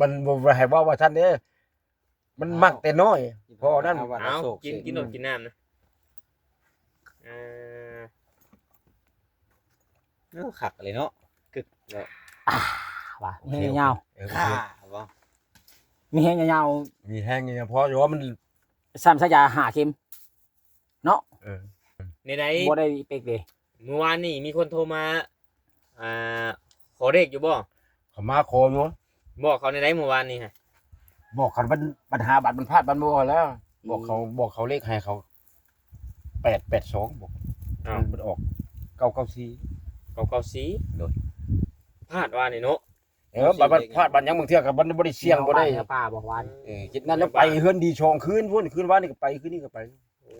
ມັນບໍ່ໃຫ້ເວົ້າວ່າຊັ້ນເດ້ ມັນມັກແຕ່ນ້ອຍ ພໍນັ້ນ ເອົາ ເອົາ ກິນ ກິນໂລດ ກິນນ້ຳນະ ເອີ ເອີ ຄັກເລີຍເນາະ ກຶກເນາະ ອ່າ ວ່າ ໂອເຄ ມີແຮງຍາວ ໂອເຄ ຄ່າບໍ່ ມີແຮງຍາວ ມີແຮງຍາວ ພໍຢູ່ວ່າມັນ ຊ້ຳຊະຢາຫ້າເຂັມເນາະ ເອີ ແນວໃດ ບໍ່ໄດ້ເປັກເດ້ ມື້ວານນີ້ມີຄົນໂທມາ ອ່າ ຂໍເລກຢູ່ບໍ່? ເຂົາມາຂໍຢູ່ ບອກເຂົາແນວໃດມື້ວານນີ້ຮະ? ບອກເຂົາບັນ ບັນຫາບັດມັນພາດບັນບໍ່ແລ້ວ ອືມ ບອກເຂົາ ບອກເຂົາເລກໃຫ້ເຂົາ ແປດແປດສອງ ບອກ ອ້າວ ມັນອອກ ເກົ້າເກົ້າສີ່ ເກົ້າເກົ້າສີ່ ໂດຍ ພາດວ່ານີ້ເນາະ ເອີ ບັດມັນພາດບັດຫຍັງບາງເທື່ອກໍມັນບໍ່ໄດ້ສ່ຽງບໍ່ໄດ້ ເອີ ເຮັດນັ້ນແລ້ວໄປເຮືອນດີສອງຄືນພຸ້ນ ຄືນວານນີ້ກໍໄປ ຄືນນີ້ກໍໄປ. ໂອ້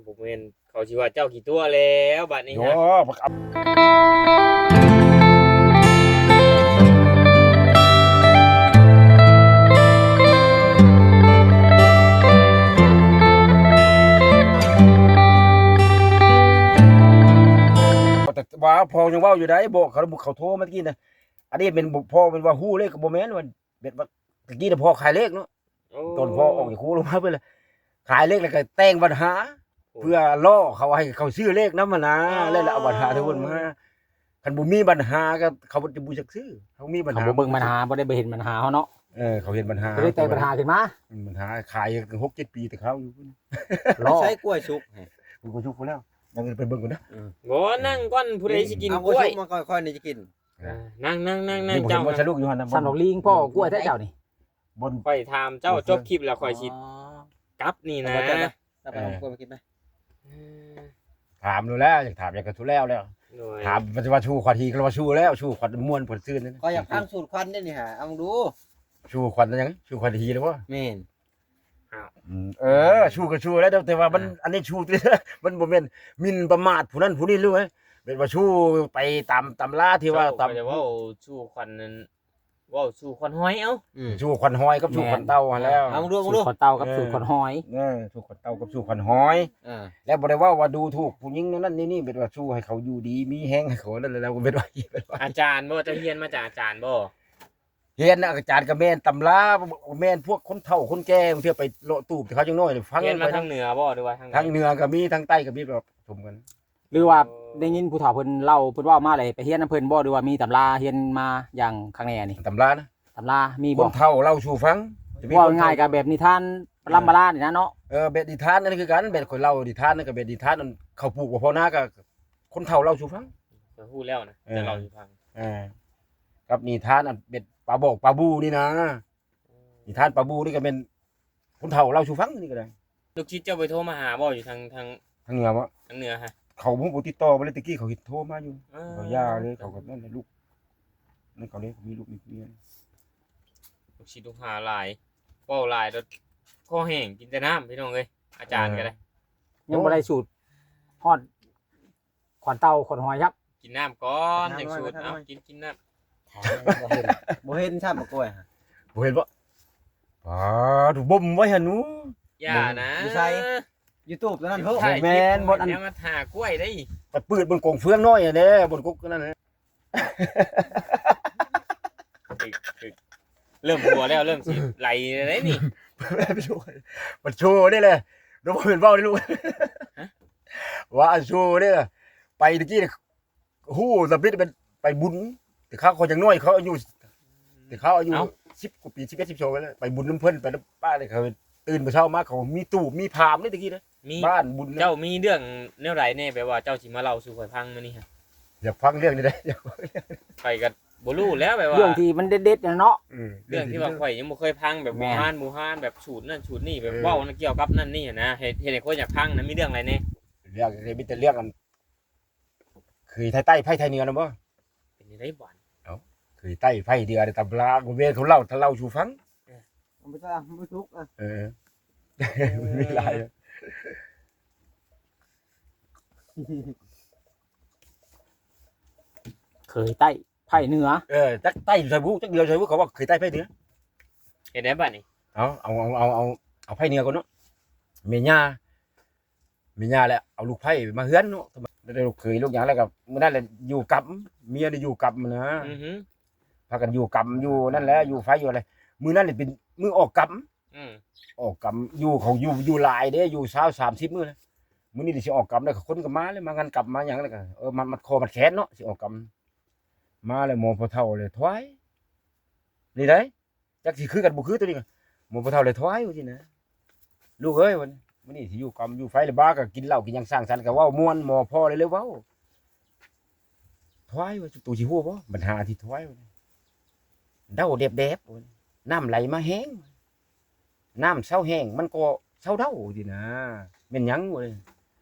ບໍ່ແມ່ນເຂົາຊິວ່າເຈົ້າຂີ້ຕົວະແລ້ວບາດນີ້ ໂອ້ ຮະ ບັກອັບ ແຕ່ວ່າພໍ່ຍັງເວົ້າຢູ່ໃດ໋ ບອກເຂົາ ເຂົາໂທມາຕະກີ້ນະ ອັນນີ້ແມ່ນພໍ່ແມ່ນວ່າຮູ້ເລກກໍບໍ່ແມ່ນວ່າ ແບບວ່າຕະກີ້ນະພໍ່ຂາຍເລກເນາະ ໂອ້ ຕອນພໍ່ອອກຈາກຄູລົງມາເພິ່ນລະຂາຍເລກ ແລ້ວກໍແຕ່ງບັນຫາ ໂອ້ ເພື່ອລໍ້ເຂົາໃຫ້ເຂົາຊື້ເລກນຳຫັ້ນນະ ອໍ ແລ້ວລະເອົາບັນຫາໃຫ້ເພິ່ນມາ ຄັນບໍ່ມີບັນຫາກໍເຂົາຈະບໍ່ຢາກຊື້ ເຮົາມີບັນຫາ ເຂົາບໍ່ເບິ່ງບັນຫາ ບໍ່ໄດ້ໄປເຫັນບັນຫາເຮົາເນາະ ເອີ ເຂົາເຫັນບັນຫາ ກໍເລີຍແຕ່ງບັນຫາຂຶ້ນມາ ອືມ ບັນຫາຂາຍຫົກເຈັດປີແຕ່ເຂົາຢູ່ພຸ້ນ ລໍ້ ໃຊ້ກ້ວຍສຸກ ເອີ ກ້ວຍສຸກພຸ້ນແລ້ວ ຍັງໄປເບິ່ງກ່ອນເດີ ບໍ່ ນັ່ງກ່ອນ ຜູ້ໃດຊິກິນກ້ວຍ ເອົາກ້ວຍສຸກມາ ຂ້ອຍນີ້ຈະກິນ ອ່າ ນັ່ງໆໆໆ ເຈົ້າ ບໍ່ເຫັນບໍ່ສະລຸກຢູ່ຫັ້ນນະ ສຳລັບລີງພໍ່ກ້ວຍແທ້ເຈົ້ານີ້ ບ່ອນຂ້ອຍຖາມເຈົ້າຈົບຄລິບແລ້ວຂ້ອຍຊິກັບນີ້ນະ ເອີ ເອົາກ້ວຍມາກິນໄປ ເອີ ຖາມດູແລ້ວ ຢາກຖາມຫຍັງກໍສູ່ແລ້ວແລ້ວ ໂດຍ ຖາມວ່າຊິວ່າສູ່ຂວັນຮີກໍວ່າສູ່ແລ້ວ ສູ່ຂວັນມ່ວນຂວັນຊື່ນ ຂ້ອຍຢາກຟັງສູດຄວັນເດ້ນີ້ຫາ ເອົາດູ ສູ່ຂວັນຫຍັງ ສູ່ຂວັນຮີແລ້ວບໍ່ ແມ່ນ ອ້າວ ອືມ ເອີ ຊູ້ກໍຊູ້ແລ້ວ ແຕ່ວ່າມັນ ອ່າ ອັນນີ້ຊູ້ ມັນບໍ່ແມ່ນໝິ່ນປະໝາດຜູ້ນັ້ນຜູ້ນີ້ເລີຍ ແມ່ນວ່າຊູ້ໄປຕາມຕຳລາທີ່ວ່າຕາມ ເຈົ້າກໍຈະເວົ້າສູ່ຂວັນນັ້ນ ເວົ້າສູ່ຂວັນຫອຍເອົາ ອືມ ຊູ້ຂວັນຫອຍກັບຊູ້ຂວັນເຕົ່າຫັ້ນແຫຼະ ເອົາ ລວມ ຂວັນເຕົ່າກັບ ເອີ ຊູ້ຂວັນຫອຍ ເອີ ຊູ້ຂວັນເຕົ່າກັບຊູ້ຂວັນຫອຍ ເອີ ແລ້ວບໍ່ໄດ້ເວົ້າວ່າດູຖູກຜູ້ຍິງນັ້ນນີ້ ແມ່ນວ່າຊູ້ໃຫ້ເຂົາຢູ່ດີມີແຮງ ໃຫ້ເຂົານັ້ນແຫຼະ ແລ້ວແມ່ນວ່າ ອາຈານບໍ່? ເຈົ້າຮຽນມາຈາກອາຈານບໍ່? ຮຽນນະອາຈານກໍແມ່ນຕຳລາ ແມ່ນພວກຄົນເຖົ້າຄົນແກ່ ບາງເທື່ອໄປເລາະຕູບແຕ່ເຂົາຍັງນ້ອຍ ຟັງ ຮຽນມາທາງເໜືອບໍ່ ຫຼືວ່າທາງໃດ? ທາງເໜືອກໍມີ ທາງໃຕ້ກໍມີ ແບບສົມກັນ ຫຼືວ່າໄດ້ຍິນຜູ້ເຖົ້າເພິ່ນເລົ່າ ເພິ່ນເວົ້າມາ ແລ້ວໄປຮຽນນຳເພິ່ນບໍ່ ຫຼືວ່າມີຕຳລາຮຽນມາຢ່າງຄັກແນ່ນີ້? ຕຳລານະ ຕຳລາມີບໍ່? ຄົນເຖົ້າເລົ່າສູ່ຟັງ ເວົ້າງ່າຍໆກໍແບບນິທານ ແບບລຳບາລານີ້ນະເນາະ ເອີ ແບບນິທານນັ້ນຄືກັນ ແບບຂ້ອຍເລົ່ານິທານນັ້ນກໍແບບນິທານ ເຂົາປູກບໍ່ພໍນາ ກໍຄົນເຖົ້າເລົ່າສູ່ຟັງ ຂ້ອຍຮູ້ແລ້ວນະ ເອີ ຈະເລົ່າສູ່ຟັງ ເອີ ກັບນິທານອັນເປັນປາບອກປາບູນີ້ນະ ອືມ ນິທານປາບູນີ້ກໍແມ່ນຄົນເຖົ້າເລົ່າສູ່ຟັງ ນີ້ກໍໄດ້ ລູກສິດເຈົ້າໄປໂທມາຫາບໍ່ ຢູ່ທາງ ທາງ ທາງເໜືອບໍ່? ທາງເໜືອຮະ ເຂົາບໍ່ຕິດຕໍ່ບໍ່ເລີຍ ແຕ່ກີ້ເຂົາເຫັນໂທມາຢູ່ ເອີ ເຂົາຢ່າເລີຍ ເຂົາກໍນັ້ນແຫຼະ ລູກ ນັ້ນເຂົາເລີຍ ເຂົາມີລູກມີເມຍ ລູກສິດລູກຫາຫຼາຍ ເວົ້າຫຼາຍແລ້ວຄໍແຫ້ງ ກິນແຕ່ນ້ຳ ພີ່ນ້ອງເອີຍ ອາຈານກໍໄດ້ ເອີ ຍັງບໍ່ໄດ້ສູດຮອດ ຂວັນເຕົ່າຂວັນຫອຍຄັບ ກິນນ້ຳກ່ອນ ຍັງສູດ ເອົາ ກິນ ກິນນ້ຳ ບໍ່ເຫັນ ບໍ່ເຫັນຊ້ຳໝາກກ້ວຍ ບໍ່ເຫັນບໍ່? ປາດ ບົ່ມໄວ້ຫັ້ນໜູ ຢ່ານະ ຢູ່ໃສ? ຢູທູບຕົວນັ້ນໂຫ ບໍ່ແມ່ນ ບ່ອນອັນ ມາຫາກ້ວຍໄດ້ ໄປປືດບົນກົງເຟືອງນ້ອຍຫັ້ນເດ້ ບົນກົກນັ້ນ ເລີ່ມຫົວແລ້ວ ເລີ່ມຊິໄຫຼແລ້ວນີ້ ມັນໂຊນີ້ແຫຼະ ບໍ່ແມ່ນເວົ້າເດ້ລູກ ວ່າອັນໂຊນີ້ແຫຼະ ໄປຕະກີ້ ຮູ້ສຳເລັດແມ່ນໄປບຸນ ແຕ່ເຂົາ ເຂົາຍັງນ້ອຍ ເຂົາອາຍຸ ແຕ່ເຂົາອາຍຸສິບກວ່າປີ ສິບເອັດ ສິບສອງ ໄປບຸນນຳເພິ່ນ ໄປນຳປ້າເລີຍ ເຂົາຕື່ນມາເຊົ້າມາ ເຂົາມີຕູບມີພາມເດ້ຕະກີ້ນະ ມີ ບ້ານບຸນ ເຈົ້າມີເລື່ອງແນວໃດແດ່ ແບບວ່າເຈົ້າຊິມາເລົ່າສູ່ຂ້ອຍຟັງມື້ນີ້ຮະ? ຢາກຟັງເລື່ອງນີ້ໃດ ຢາກຟັງເລື່ອງ ຂ້ອຍກໍບໍ່ຮູ້ແລ້ວ ແບບວ່າ ເລື່ອງທີ່ມັນເດັດໆນະເນາະ ເອີ ເລື່ອງທີ່ວ່າຂ້ອຍຍັງບໍ່ເຄີຍຟັງ ແບບບູຮານ ບູຮານ ແບບສູດນັ້ນສູດນີ້ ແບບເວົ້ານະ ກ່ຽວກັບນັ້ນນີ້ນະ ເຮັດ ເຮັດໃຫ້ຄົນຢາກຟັງນະ ມີເລື່ອງໃດແດ່? ເລື່ອງ ມີແຕ່ເລື່ອງອັນ ເຄີຍໄທໃຕ້ໄພໄທເໜືອນຳບໍ່? ເປັນຈັ່ງໃດບາດ? ເອົ້າ ເຄີຍໃຕ້ໄພເໜືອໃນຕຳລາ ບໍ່ແມ່ນເຂົາເລົ່າ ຖ້າເລົ່າສູ່ຟັງ ເອີ ມັນບໍ່ ມັນບໍ່ສຸກ ເອີ ເອີ ມີຫຼາຍ ເຄີຍໃຕ້ໄພເໜືອ ເອີ ຈັກໃຕ້ໃສບໍ່ ຈັກເໜືອໃສບໍ່ ເຂົາວ່າເຄີຍໃຕ້ໄພເໜືອ ເຮັດໃດບາດນີ້? ເອົາ ເອົາ ເອົາ ເອົາ ເອົາໄພເໜືອກ່ອນເນາະ ແມ່ຍ່າ ແມ່ຍ່າແຫຼະເອົາລູກໃພ້ມາເຮືອນເນາະ ໄດ້ລູກເຂີຍລູກຫຍັງແລ້ວກໍມື້ນັ້ນແຫຼະຢູ່ກັບ ເມຍໄດ້ຢູ່ກັບນະ ອືຮຶ ພາກັນຢູ່ກັບຢູ່ນັ້ນແຫຼະ ຢູ່ໄຟຢູ່ແຫຼະ ມື້ນັ້ນນີ້ເປັນມື້ອອກກຳ ອືມ ອອກກຳ ຢູ່ ເຂົາຢູ່ ຢູ່ຫຼາຍເດ້ ຢູ່ຊາວ ສາມສິບມື້ແລ້ວ. ມື້ນີ້ນີ້ຊິອອກກຳແລ້ວ ຄົນກໍມາແລ້ວ ມາງານກຳມາຫຍັງແລ້ວກໍ ເອີ ມັດ ມັດຄໍມັດແຂນເນາະ ຊິອອກກຳ. ມາແລ້ວໝໍພໍ່ເຖົ້າເລີຍຖວາຍ ນີ້ໄດ໋ ຈັກຊິຄືກັນບໍ່ຄືໂຕນີ້. ໝໍພໍ່ເຖົ້າເລີຍຖວາຍວ່າຊີ້ນະ ລູກເອີຍ ມື້ນີ້ຊິຢູ່ກຳຢູ່ໄຟລະບາ ກໍກິນເຫຼົ້າກິນຫຍັງສັງສັນ ກໍເວົ້າມ່ວນ ໝໍພໍ່ເລີຍເລີຍເວົ້າ ຖວາຍວ່າ ໂຕຊິຮູ້ບໍ່ບັນຫາທີ່ຖວາຍວ່າ ເດົາແດບໆ ນ້ຳໄຫຼມາແຮງ ນ້ຳເຊົາແຫ້ງ ມັນກໍເຊົາເດົາ ວ່າຊີ້ນະ. ແມ່ນຫຍັງ ວ່າ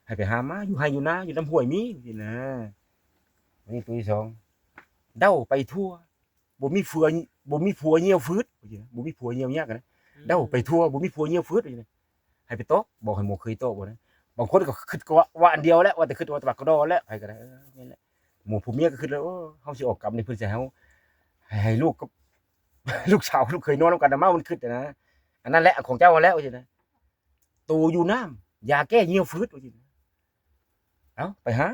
ໃຫ້ໄປຫາມາ ຢູ່ໄຮ່ຢູ່ນາ ຢູ່ນຳຫ້ວຍມີ ວ່າຊີ້ນະ. ອັນນີ້ໂຕທີສອງ ເດົາໄປທົ່ວ ບໍ່ມີຜົວ ບໍ່ມີຜົວຍ່ຽວຝືດ ວ່າຊີ້ນະ ບໍ່ມີຜົວຍ່ຽວຍາກນະ ອືມ ເດົາໄປທົ່ວ ບໍ່ມີຜົວຍ່ຽວຝືດ ວ່າຊີ້ນະ. ໃຫ້ໄປຕອບ ບອກໃຫ້ໝໍເຄີຍຕອບບໍ່ນະ. ບາງຄົນກໍຄິດກໍວ່າ ວ່າອັນດຽວແຫຼະ ວ່າແຕ່ຄິດວ່າຕະບັກກະດໍແຫຼະ ໃຜກໍໄດ້ ເອີ ແມ່ນແຫຼະ. ໝູ່ຜົວເມຍກໍຄິດແລ້ວ ໂອ້ ເຮົາຊິອອກກຳນີ້ ເພິ່ນຊິໃຫ້ເຮົາ ໃຫ້ ໃຫ້ລູກກັບ ລູກສາວລູກເຂີຍນອນນຳກັນນະ ມາ ມັນຄິດນະ. ອັນນັ້ນແຫຼະ ຂອງເຈົ້າຫັ້ນແຫຼະ ວ່າຊີ້ນະ ໂຕຢູ່ນ້ຳ ຢາແກ້ຍ່ຽວຝືດ ວ່າຊີ້ນະ. ເອົ້າ ໄປຫາ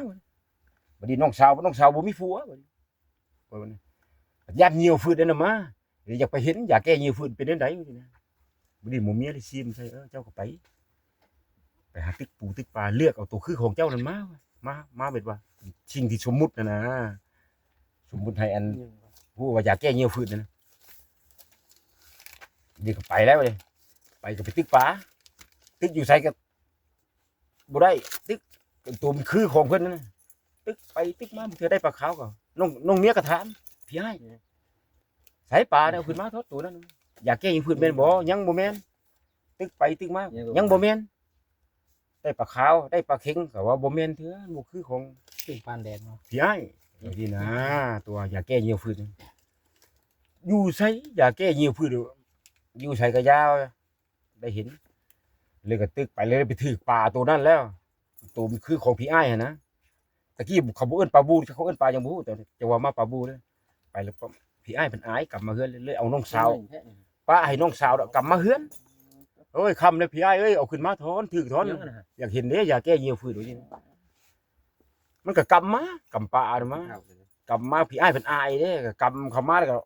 ບັດນີ້ນ້ອງສາວ ນ້ອງສາວບໍ່ມີຜົວ ບັດນີ້ ຢ້ານຍ່ຽວຝືດນັ້ນນະມາ ຢາກໄປເຫັນຢາແກ້ຍ່ຽວຝືດເປັນແນວໃດ ວ່າຊີ້ນະ. ບັດນີ້ໝູ່ເມຍໄດ້ຊີມໃສ່ ເອີ ເຈົ້າກໍໄປ ໄປຫາຕຶກປູຕຶກປາ ເລືອກເອົາໂຕຄືຂອງເຈົ້ານັ້ນມາ ມາ ມາແບບວ່າສິ່ງທີ່ສົມມຸດຫັ້ນນະ ສົມມຸດໃຫ້ອັນ ຮູ້ວ່າຢາແກ້ຍ່ຽວຝືດນັ້ນນະ. ນີ້ກໍໄປແລ້ວເດ້ ໄປກໍໄປຕຶກປາ ຕຶກຢູ່ໃສກໍບໍ່ໄດ້ ຕຶກ ໂຕມັນຄືຂອງເພິ່ນນັ້ນນະ ຕຶກໄປຕຶກມາ ບາງເທື່ອໄດ້ປາຂາວກໍ ນ້ອງ ນ້ອງເມຍກໍຖາມ ພີ່ອ້າຍ ໃສປາເນາະ ເອົາຂຶ້ນມາໂທດ ໂຕນັ້ນ ຢາແກ້ຍ່ຽວຝືດແມ່ນບໍ່? ຍັງບໍ່ແມ່ນ. ຕຶກໄປຕຶກມາ ຍັງບໍ່ແມ່ນ ຍັງບໍ່ແມ່ນ ໄດ້ປາຂາວ ໄດ້ປາເຂັງ ກໍວ່າບໍ່ແມ່ນເທື່ອ ບໍ່ຄືຂອງ ຕຶກປານແດດເນາະ ພີ່ອ້າຍ ຈັ່ງຊີ້ນະ. ຕົວຢາແກ້ຍ່ຽວຝືດ ຢູ່ໃສ ຢາແກ້ຍ່ຽວຝືດ ຢູ່ໃສກໍຢ່າ ໄດ້ເຫັນ ເລີຍກໍຕຶກໄປ ເລີຍໄປຖືກປາໂຕນັ້ນແລ້ວ ໂຕມັນຄືຂອງພີ່ອ້າຍຫັ້ນນະ. ຕະກີ້ເຂົາບໍ່ເອີ້ນປາບູ ເຂົາເອີ້ນປາຫຍັງບໍ່ຮູ້ ແຕ່ວ່າມາປາບູເດ້. ໄປແລ້ວ ພີ່ອ້າຍເພິ່ນອາຍ ກັບມາເຮືອນ ເລີຍເອົານ້ອງສາວ ປະໃຫ້ນ້ອງສາວກັບມາເຮືອນ. ໂອ້ຍ ຄ່ຳແລ້ວພີ່ອ້າຍເອີຍ ເອົາຂຶ້ນມາຖອນ ຖືກຖອນ ຢາກເຫັນເດ້ ຢາແກ້ຍ່ຽວຝືດ ວ່າຊີ້. ມັນກໍກັບມາ ກຳປາມາ ກຳມາ ພີ່ອ້າຍເພິ່ນອາຍເດ້ ກໍກຳເຂົ້າມາ ແລ້ວກໍ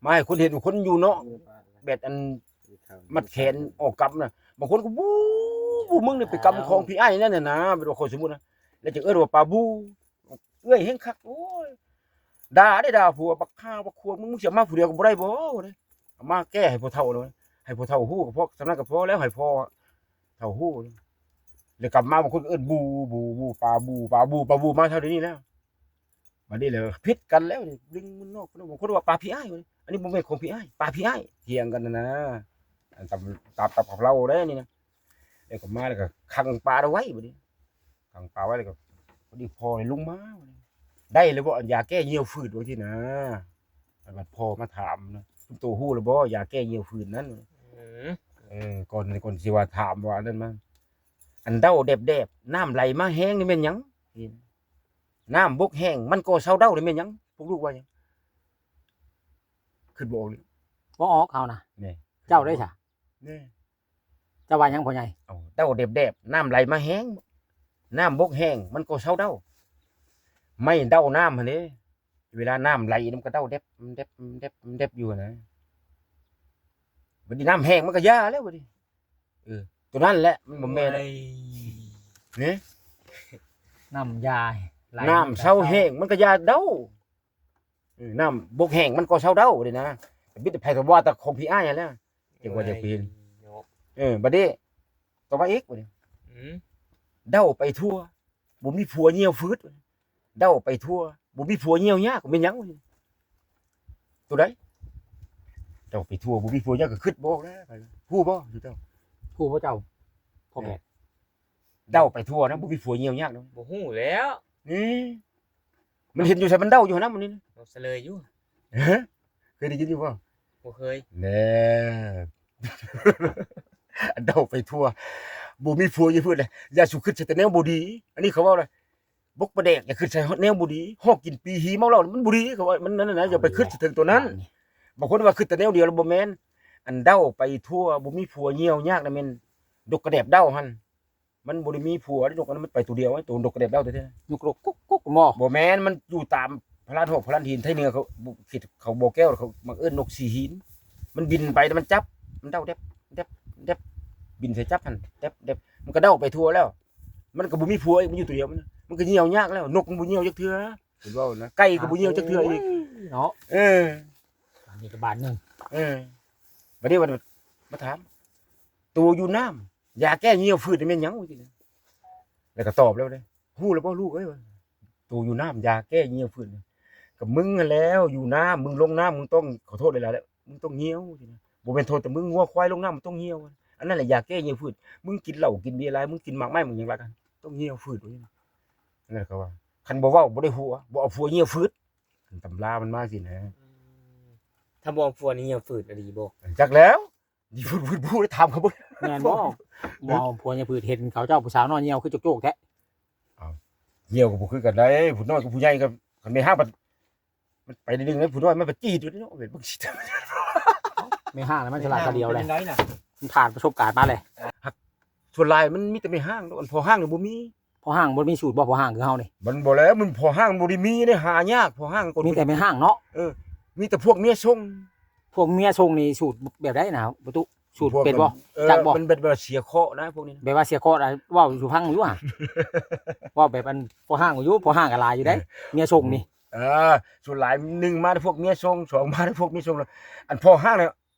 ມາໃຫ້ຄົນເຫັນ ຄົນຢູ່ເນາະ ແບບອັນ ມັດແຂນອອກກຳນະ. ບາງຄົນກໍ ບູ ບູ ມຶງນີ້ໄປກຳຂອງພີ່ອ້າຍນັ້ນນະ ແບບວ່າ ຂໍສົມມຸດນະ ແລ້ວຈຶ່ງເອີ້ນວ່າປາບູ. ເອື້ອຍແຮງຄັກ ໂອ້ຍ ດ່າເດ້ ດ່າຜົວ ບັກຫ່າບັກຂວາ ມຶງ ມຶງຊິເອົາມາຜູ້ດຽວກໍບໍ່ໄດ້ບໍ ເອົາມາແກ້ໃຫ້ພໍ່ເຖົ້າເລີຍ ໃຫ້ພໍ່ເຖົ້າຮູ້ກໍພໍ ສ່ຳນັ້ນກໍພໍແລ້ວ ໃຫ້ພໍ່ເຖົ້າຮູ້. ແລ້ວກັບມາບາງຄົນກໍເອີ້ນບູ ບູ ບູ ປາບູ ປາບູ ປາບູ ມາເທົ່າດຽວນີ້ແລ້ວ. ບັດນີ້ແຫຼະຜິດກັນແລ້ວນີ້ ດຶງມັນນອກ ບາງຄົນວ່າປາພີ່ອ້າຍ ອັນນີ້ບໍ່ແມ່ນຂອງພີ່ອ້າຍ ປາພີ່ອ້າຍ ຖຽງກັນຫັ້ນນະ. ຕາມ ຕາມກັບເຮົາເດ້ນີ້ນະ. ແລ້ວກໍມາ ແລ້ວກໍຂັງປາໄວ້ ບັດນີ້ ຂັງປາໄວ້ ແລ້ວກໍພໍດີພໍ່ນີ້ລົງມາ ບັດນີ້ ໄດ້ແລ້ວບໍ່ ອັນຢາແກ້ຍ່ຽວຝືດ ວ່າຊີ້ນະ. ບັດພໍ່ມາຖາມນະ ໂຕຮູ້ແລ້ວບໍ່ ຢາແກ້ຍ່ຽວຝືດນັ້ນ? ເອີ ກ່ອນ ກ່ອນຊິວ່າຖາມວ່າອັນນັ້ນມາ ອັນເດົາແດບໆ ນ້ຳໄຫຼມາແຮງນີ້ແມ່ນຫຍັງ? ນ້ຳບົກແຫ້ງ ມັນກໍເຊົາເດົາ ນີ້ແມ່ນຫຍັງ? ພວກລູກວ່າຫຍັງ? ຄິດບໍ່ອອກເລີຍ. ບໍ່ອອກເຮົານະ. ແນ່ ເຈົ້າໄດ້ຊະ? ແນ່ ເຈົ້າວ່າຫຍັງພໍ່ໃຫຍ່? ເອົາ ເດົາແດບໆ ນ້ຳໄຫຼມາແຮງ ນ້ຳບົກແຫ້ງ ມັນກໍເຊົາເດົາ. ໄມ້ເດົານ້ຳຫັ້ນເດ້ ເວລານ້ຳໄຫຼ ມັນກໍເດົາແດບ ແດບ ແດບ ແດບຢູ່ຫັ້ນນະ. ບັດນີ້ນ້ຳແຫ້ງ ມັນກໍຢ່າແລ້ວບັດນີ້. ເອີ ຕົວນັ້ນແຫຼະ ມັນບໍ່ແມ່ນ. ໂອ້ຍ ນີ້ ນ້ຳຢາ ໄຫຼ ນ້ຳເຊົາແຫ້ງ ມັນກໍຢ່າເດົາ. ເອີ ນ້ຳບົກແຫ້ງ ມັນກໍເຊົາເດົາເດ້ນະ. ມີແຕ່ໃຜກໍວ່າແຕ່ຂອງພີ່ອ້າຍຫັ້ນແຫຼະ ຈັ່ງວ່າຢາກເປັນ. ເອີ ບັດນີ້ຕໍ່ມາອີກບັດນີ້ ອືມ ເດົາໄປທົ່ວ ບໍ່ມີຜົວຍ່ຽວຝືດ ເດົາໄປທົ່ວ ບໍ່ມີຜົວຍ່ຽວຍາກ ແມ່ນຫຍັງ? ຕົວໃດ? ເດົາໄປທົ່ວ ບໍ່ມີຜົວຍາກ ກໍຄິດບໍ່ອອກແລ້ວ. ຮູ້ບໍ່? ຮູ້ບໍ່ເຈົ້າ? ພໍ່ແບດ ເດົາໄປທົ່ວນະ ບໍ່ມີຜົວຍ່ຽວຍາກນະ. ບໍ່ຮູ້ແລ້ວ. ນີ້ ມັນເຫັນຢູ່ໃສ? ມັນເດົາຢູ່ຫັ້ນນະ ມັນນີ້ນະ. ເຮົາສະເລີຍຢູ່. ເຄີຍໄດ້ຍິນຢູ່ບໍ່? ບໍ່ເຄີຍ. ແນ່ ເດົາໄປທົ່ວ ບໍ່ມີຜົວຢູ່ພື້ນເລີຍ. ຢ່າສູ່ຄິດໃສ່ແຕ່ແນວບໍ່ດີ. ອັນນີ້ເຂົາເວົ້າລະ ບົກປາແດກ ຢ່າຄິດໃສ່ແນວບໍ່ດີ. ຮອກກິນປີ ຮີເມົາເຫຼົ້າ ມັນບໍ່ດີ ເຂົາວ່າ ມັນນັ້ນນະ. ຢ່າໄປຄິດໃສ່ເຖິງຕົວນັ້ນ. ບາງຄົນວ່າຄິດແຕ່ແນວດຽວລະບໍ່ແມ່ນ. ອັນເດົາໄປທົ່ວ ບໍ່ມີຜົວຍ່ຽວຍາກນະ ແມ່ນດົກກະແດບເດົາຫັ້ນ. ມັນບໍ່ໄດ້ມີຜົວເດ້ ນົກອັນນັ້ນ ມັນໄປຕົວດຽວ ໂຕນົກກະແດບເດົາແທ້ໆ. ນົກ ນົກກຸກກຸກບໍ່? ບໍ່ແມ່ນ ມັນຢູ່ຕາມພະລານຮອກພະລານຫີນ. ໄທເໜືອເຂົາ ເຂດເຂົາບໍ່ແກ້ວ ເຂົາມັກເອີ້ນນົກສີຫີນ. ມັນບິນໄປແລ້ວມັນຈັບ ມັນເດົາແດັບແດັບແດັບ ບິນໃສ່ຈັບຫັ້ນແດັບແດັບ ມັນກະເດົາໄປທົ່ວແລ້ວ ມັນກະບໍ່ມີຜົວອີກ ມັນຢູ່ຕົວດຽວ ມັນ ມັນກະຍ່ຽວຍາກແລ້ວ ນົກມັນບໍ່ຍ່ຽວຈັກເທື່ອ ເພິ່ນເວົ້ານະ ໄກ່ກະບໍ່ຍ່ຽວຈັກເທື່ອອີກ ໂອ້ຍເນາະ ເອີ ບາດນີ້ກະບາດໜຶ່ງ ເອີ ບາດນີ້ວ່າ ມາຖາມ ໂຕຢູ່ນ້ຳ ຢາແກ້ຍ່ຽວຝືດນີ້ແມ່ນຫຍັງ? ວ່າຊີ້ນະ ແລ້ວກະຕອບແລ້ວເດ້ ຮູ້ແລ້ວບໍ່ລູກເອີຍ ວ່າ ໂຕຢູ່ນ້ຳ ຢາແກ້ຍ່ຽວຝືດ ກະມຶງຫັ້ນແລ້ວ ຢູ່ນ້ຳ ມຶງລົງນ້ຳ ມຶງຕ້ອງ ຂໍໂທດຫຼາຍໆ ແຫຼະ ມຶງຕ້ອງຍ່ຽວ ວ່າຊີ້ນະ ບໍ່ແມ່ນໂທດແຕ່ມຶງ ງົວຄວາຍລົງນ້ຳມັນຕ້ອງຍ່ຽວ ອັນນັ້ນແຫຼະຢາແກ້ຍ່ຽວຝືດ ມຶງກິນເຫຼົ້າກິນເບຍຫຼາຍ ມຶງກິນໝາກໄມ້ໝາກຫຍັງຫຼາຍ ກະຕ້ອງຍ່ຽວຝືດ ວ່າຊີ້ນະ ນັ້ນແຫຼະເຂົາວ່າ ຄັນບໍ່ເວົ້າບໍ່ໄດ້ຜົວ ບໍ່ເອົາຜົວຍ່ຽວຝືດ ຕຳລາມັນມາຊີ້ນະ ອືມ ຖ້າບໍ່ເອົາຜົວນີ້ຍ່ຽວຝືດອີ່ຫຼີບໍ່? ຈັກແລ້ວ ນີ້ຝືດໆ ຖາມເຂົາເບິ່ງ ແມ່ນບໍ່? ບໍ່ເອົາຜົວຍ່ຽວຝືດ ເຫັນເຂົາເຈົ້າຜູ້ສາວນ້ອຍຍ່ຽວຄືໂຈກໆ ແທ້ ອ້າວ ຍ່ຽວກະບໍ່ຄືກັນໃດ໋ ຜູ້ນ້ອຍກັບຜູ້ໃຫຍ່ ກະຄັນແມ່ຮ້າງບັດ ມັນໄປນິດໜຶ່ງ ຜູ້ນ້ອຍມັນບັດຈີດຢູ່ເດເນາະ ເບິ່ງຊິ ແມ່ຮ້າງລະມັນສະຫຼາດຕາດຽວແຫຼະ ມັນຜ່ານປະສົບການມາແຫຼະ ສ່ວນຫຼາຍມັນມີແຕ່ແມ່ຮ້າງ ອັນພໍ່ຮ້າງນີ້ບໍ່ມີ ພໍ່ຮ້າງບໍ່ມີສູດບໍ່? ພໍ່ຮ້າງຄືເຮົານີ້ ມັນບໍ່ແລ້ວ ມັນພໍ່ຮ້າງບໍ່ໄດ້ມີເດ້ ຫາຍາກ ພໍ່ຮ້າງ ມີແຕ່ແມ່ຮ້າງເນາະ ເອີ ມີແຕ່ພວກເມຍຊົງ ພວກເມຍຊົງນີ້ສູດແບບໃດນະປະຕຸ? ສູດເປັນບໍ່? ເອີ ຈັກບໍ່? ມັນແບບວ່າເສຍເຄາະນະພວກນີ້ນະ ແບບວ່າເສຍເຄາະນະ ເວົ້າສູ່ຟັງຢູ່ຫະ ເວົ້າແບບອັນພໍ່ຮ້າງຢູ່ ພໍ່ຮ້າງກະຫຼາຍຢູ່ເດ້ ເອີ ເມຍຊົງນີ້ ເອີ ສ່ວນຫຼາຍໜຶ່ງມາແຕ່ພວກເມຍຊົງ ສອງມາແຕ່ພວກເມຍຊົງ ອັນພໍ່ຮ້າງນີ້